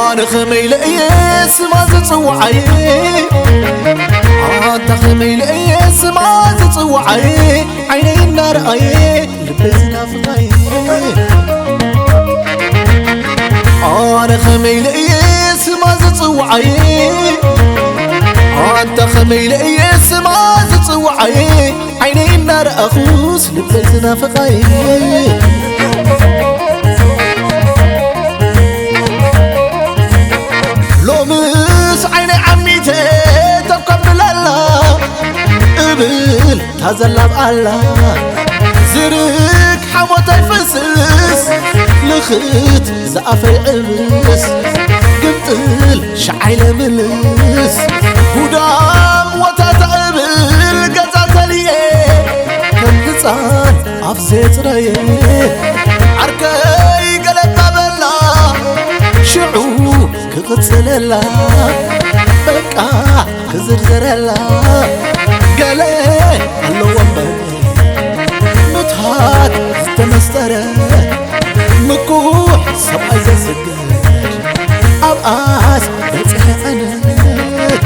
ኣነ ኸመይ ኢለ እየ ስማ ዝጽውዓየ? ኣንታ ኸመይ ኢለ እየ ስማ ዝጽውዓየ? ዓይነይ እናረኣየ ልበይ ዝናፍቓየ። ኣነ ኸመይ ኢለ እየ ስማ ዝጽውዓየ? ኣንታ ኸመይ ኢለ እየ ስማ ዝጽውዓየ? ዓይነይ እናረኣኹስ ልበይ ዝናፍቓየ። ሎምስ ዓይነይ ዓሚተ ተኮብለላ እብል ታዘላብ ኣላ። ዝርግ ሓሞት ኣይፈስስ ልኽት ዝኣፈይ ዕብስ ግምጥል ሸዓይ ለምልስ ጉዳም ወታታ እብል ገዛ ተልየ ከም ህፃን ኣፍ ዘፅረየ ዓርከይ ገለባ በላ ሽዑ ክቕፅለላ በቃ ክዝርዝረላ ገለ ኣለዎ እምበር ምትሃት ዝተመስጠረ ምኩሕ ሰብኣይ ዘስግድ ኣብኣስ በፅሐ ዕለት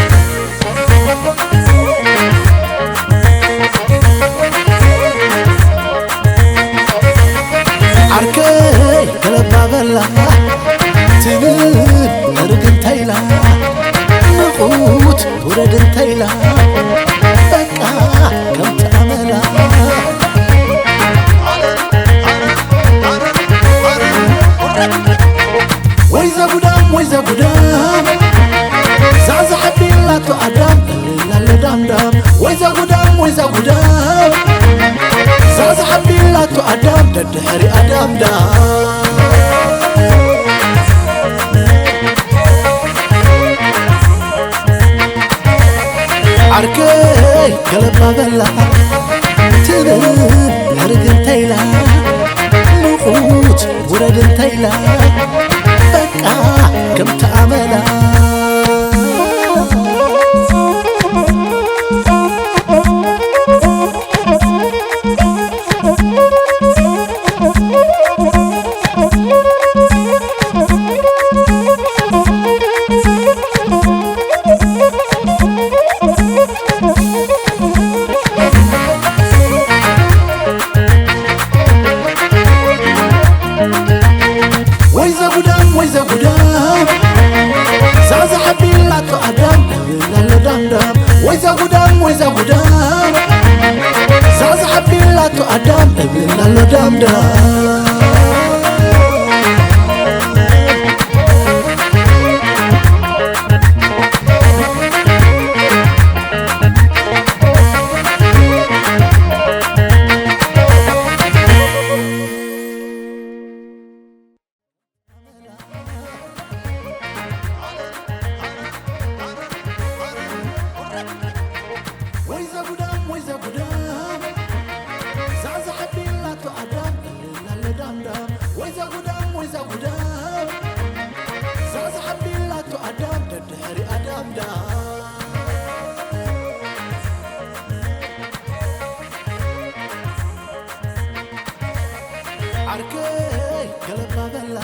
ዓርከይ ገለባ በላ ትብል ዕርግ እንተ ኢላ ንቑት ውረድ እንተ ኢላ በቃ ከምቲ ኣመላ ወይ ዘጉዳም ወይ ዘጉዳም ዛዕዛዕ ኣቢላቶ ኣዳም እብላለ ዳምዳም ወይ ዘጉዳም ወይ ዘጉዳም ዛዕዛዕ ኣቢላቶ ኣዳም ደድሕሪ ኣዳምዳም ዓርከይ ገለባ በላ ትብል ዕርግ እንተ ኢላ ንቑት ውረድ እንተ ኢላ በቃ ከምቲ ኣመላ ወይ ዘጉዳም ወይ ዘጉዳም ዛዕዛዕ ኣቢላቶ ኣዳም እብላለ ዳምዳም ወይ ዘጉዳም ወይ ዘጉዳም ዛዕዛዕ ኣቢላቶ ኣዳም እብላለ ዳምዳም ወይ ዘጉዳም ወይ ዘጉዳም ዛዕዛዕ ኣቢላቶ ኣዳም እብላለ ዳምዳም ወይ ዘጉዳም ወይ ዘጉዳም ዛዕዛዕ ኣቢላቶ ኣዳም ደድሕሪ ኣዳምዳም ዓርከይ ገለባ በላ